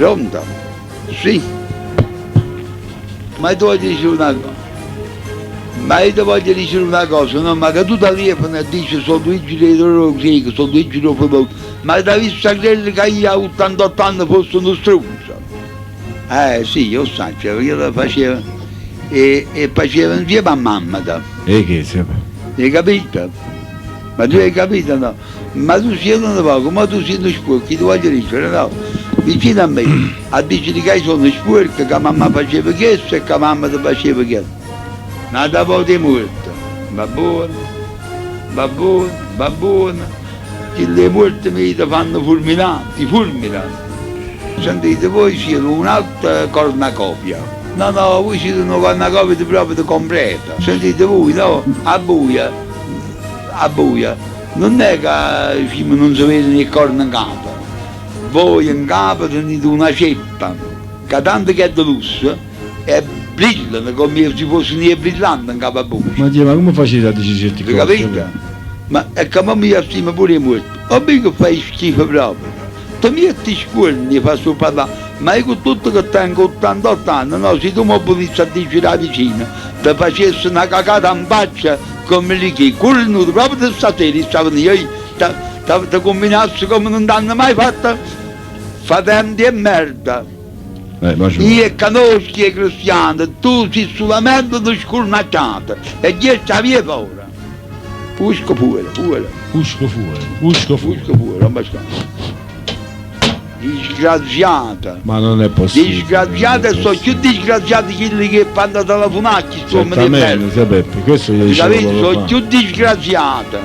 Pronto? Sì. Ma tu voglio dicere una cosa. Ma io ti voglio dicere una cosa, no? Ma che tu telefoni e dici sono Luigi dei Greco, sono Luigi dei Fodò, ma ti avessi a credere che io a 88 anni fossi uno stronzo? Eh sì, io saccio, io lo facevo e, e facevo insieme a mammata. E che sì? Hai capito? Ma tu hai capito no? Ma tu sei un poco, ma tu sei uno sporco, ti voglio dicere no? Vicino a me, a dicere che io sono sporco, che mamma faceva questo e che mamma ti faceva questo. N'ata vota è muorto, va buono, va buono, va buono, chille 'e muorte miei te fanno fulminà, ti fulminano. Sentite, voi siete un'altra cornacopia. No, no, voi siete una cornacopia di proprio completa. Sentite voi, no, a buia, a buia, nun è ca non si vedono 'e corna 'ncapa. Voi 'ncapa tenite una ceppa ca tanto che è de lusso e brillano comme si fossero 'e brillante 'ncapa a voi. Ma ma come facete a dicere certe cose? Capite? Ma è ca mo mi jastimmo pure 'e muorte. O mica fai schifo proprio. Te miette scuorno 'e fa stu parlà. Ma io cu tutto che tengo 88 anni, no, si tu m' 'o putisse a dicere 'a vicino, te facesse na cacata 'nfaccia comme li chi. Curnuto, proprio stasera io stavo io, te, te cumbinasse comme nun t'hanno mai fatto fetente 'e merda. Eh, ma Io 'e canosco 'e cristiane, tu si sulamente nu scurnacchiato e ghiesce 'a via 'e fora. Usco fuori, fuori. Usco fuori, usco fuori. Usco fuori, non basta. Disgraziata. Ma non è possibile. Disgraziata e sono più disgraziati quelli che fanno telefonare a chi Certamente, zia Peppe, questo io dicevo Sono più disgraziati.